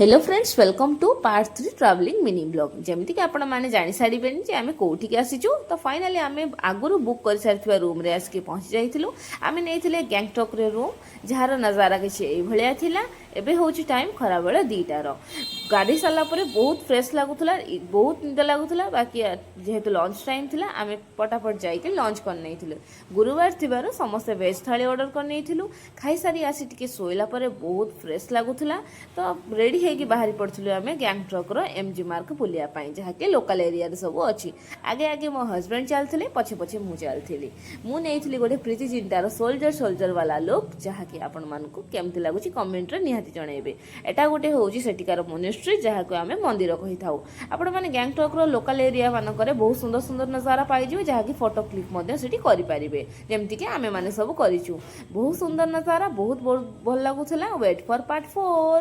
Hello friends, welcome to part 3 travelling mini vlog. ଯେମିତିକି ଆପଣମାନେ ଜାଣିସାରିବେନି ଯେ ଆମେ କେଉଁଠିକି ଆସିଛୁ। ତ ଫାଇନାଲି ଆମେ ଆଗରୁ ବୁକ୍ କରିସାରିଥିବା ରୁମ୍ରେ ଆସିକି ପହଞ୍ଚି ଯାଇଥିଲୁ। ଆମେ ନେଇଥିଲେ ଗ୍ୟାଙ୍ଗଟକ୍ରେ ରୁମ୍, ଯାହାର ନଜାରା କିଛି ଏଇଭଳିଆ ଥିଲା। ଏବେ ହେଉଛି ଟାଇମ୍ ଖରାବେଳ 2ଟାର। ଗାଧେଇ ସାରିଲା ପରେ ବହୁତ ଫ୍ରେଶ୍ ଲାଗୁଥିଲା, ବହୁତ ନିଦ ଲାଗୁଥିଲା। ବାକି ଯେହେତୁ ଲଞ୍ଚ ଟାଇମ୍ ଥିଲା, ଆମେ ପଟାପଟ ଯାଇକି ଲଞ୍ଚ କରିନେଇଥିଲୁ। ଗୁରୁବାର ଥିବାରୁ ସମସ୍ତେ ଭେଜ୍ ଥାଳି ଅର୍ଡ଼ର କରିନେଇଥିଲୁ। ଖାଇସାରି ଆସି ଟିକେ ଶୋଇଲା ପରେ ବହୁତ ଫ୍ରେଶ୍ ଲାଗୁଥିଲା। ତ ରେଡ଼ି ହେଇକି ବାହାରି ପଡ଼ିଥିଲୁ ଆମେ ଗ୍ୟାଙ୍ଗଟକ୍ର ଏମ୍ଜି ମାର୍ଗ ବୁଲିବା ପାଇଁ, ଯାହାକି ଲୋକାଲ ଏରିଆରେ ସବୁ ଅଛି। ଆଗେ ଆଗେ ମୋ ହଜବେଣ୍ଡ ଚାଲିଥିଲେ, ପଛେ ପଛେ ମୁଁ ଚାଲିଥିଲି। ମୁଁ ନେଇଥିଲି ଗୋଟେ ପ୍ରୀତି ଜିଣ୍ଟାର ସୋଲଜର ସୋଲଜର ବାଲା ଲୁକ୍, ଯାହାକି ଆପଣମାନଙ୍କୁ କେମିତି ଲାଗୁଛି କମେଣ୍ଟରେ ନିହାତି ଜଣାଇବେ। ଏଟା ଗୋଟେ ହେଉଛି ସେଠିକାର ମୋନେଷ୍ଟ୍ରି, ଯାହାକୁ ଆମେ ମନ୍ଦିର କହିଥାଉ। ଆପଣମାନେ ଗ୍ୟାଙ୍ଗଟକ୍ର ଲୋକାଲ ଏରିଆ ମାନଙ୍କରେ ବହୁତ ସୁନ୍ଦର ସୁନ୍ଦର ନଜାରା ପାଇଯିବେ, ଯାହାକି ଫଟୋ କ୍ଲିକ୍ ମଧ୍ୟ ସେଠି କରିପାରିବେ, ଯେମିତିକି ଆମେମାନେ ସବୁ କରିଛୁ। ବହୁତ ସୁନ୍ଦର ନଜାରା, ବହୁତ ବହୁତ ଭଲ ଲାଗୁଥିଲା। Wait for part 4.